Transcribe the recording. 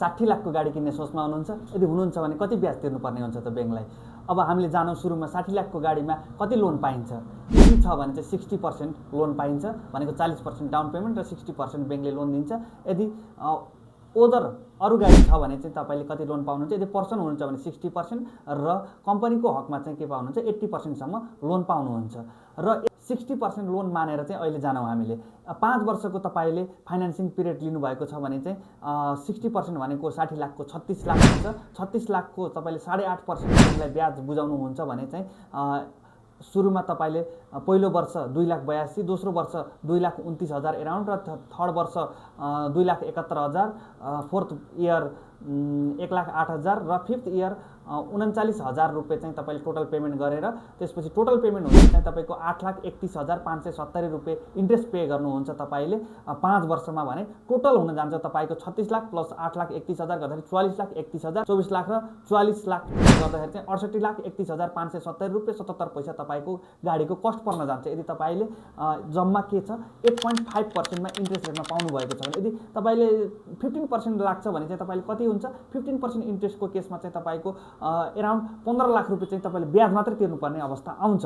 60 लाखको गाडी किन्ने सोचमा हुनुहुन्छ? यदि हुनुहुन्छ भने कति ब्याज तिर्नुपर्ने हुन्छ त ब्याङ्कलाई? अब हामीले जानौँ सुरुमा 60 लाखको गाडीमा कति लोन पाइन्छ? यदि छ भने चाहिँ 60% लोन पाइन्छ, भनेको 40% डाउन पेमेन्ट र 60% ब्याङ्कले लोन दिन्छ। यदि ओदर अरू गाडी छ भने चाहिँ तपाईँले कति लोन पाउनुहुन्छ? यदि पर्सन हुनुहुन्छ भने 60% र कम्पनीको हकमा चाहिँ के पाउनुहुन्छ? 80% सम्म लोन पाउनुहुन्छ। र 60% लोन मानेर चाहिँ अहिले जानौँ हामीले 5 वर्षको तपाईँले फाइनेन्सिङ पिरियड लिनुभएको छ भने चाहिँ 60% भनेको 60 लाखको 36 लाख हुन्छ। 36 लाखको तपाईँले 8.5%लाई ब्याज बुझाउनुहुन्छ भने चाहिँ सुरुमा तपाईँले पहिलो वर्ष 2,82,000, दोस्रो वर्ष 2,29,000 एराउन्ड र थर्ड वर्ष 2,71,000, फोर्थ इयर 1,08,000 र फिफ्थ इयर 39,000 रुपियाँ चाहिँ तपाईँले टोटल पेमेन्ट गरेर त्यसपछि टोटल पेमेन्ट हुन्छ चाहिँ तपाईँको 8,31,570 रुपियाँ इन्ट्रेस्ट पे गर्नुहुन्छ तपाईँले 5 वर्षमा। भने टोटल हुन जान्छ तपाईँको 36 लाख प्लस 8,31,000 गर्दाखेरि 44,31,000, 24 लाख र 44 लाख गर्दाखेरि चाहिँ 68,31,570 रुपियाँ 77 पैसा तपाईँको गाडीको कस्ट पर्न जान्छ। यदि तपाईँले जम्मा के छ 8.5% मा इन्ट्रेस्ट रेटमा पाउनु भएको छ भने, यदि तपाईँले 15% लाग्छ भने चाहिँ तपाईँले कति हुन्छ? 15% इन्ट्रेस्टको केसमा चाहिँ तपाईँको अराउन्ड 15 लाख रुपियाँ चाहिँ तपाईँले ब्याज मात्रै तिर्नुपर्ने अवस्था आउँछ।